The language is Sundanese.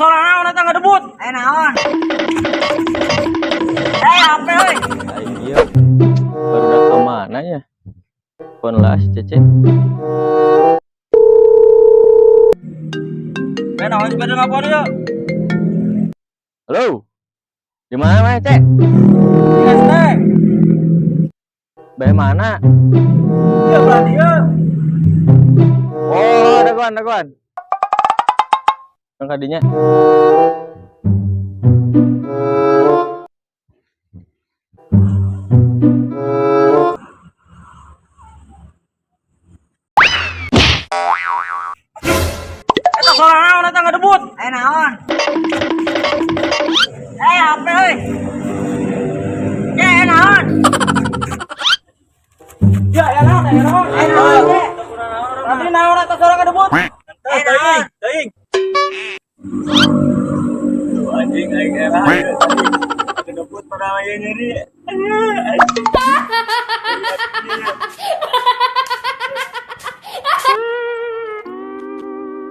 Suara naon eta ngadebut? Eh naon? Eh HP euy. Aing ieu barudak ka mana nya? Pon lah si Cece. Eh naon sepeda nelpon ieu? Halo. Di mana mana, Cek? Di SD. Bae mana? Ieu berarti ieu. Oh, dagoan, dagoan. Yang kadinya. Eta suara naon eta ngadebut? Eh naon? Eh HP euy. Eh naon? Ya, ya naon, ya naon. Eh naon? Berarti naon eta suara ngadebut? Eh naon? Teuing. Anjing aing era. Kedebut pada ieu nyeri.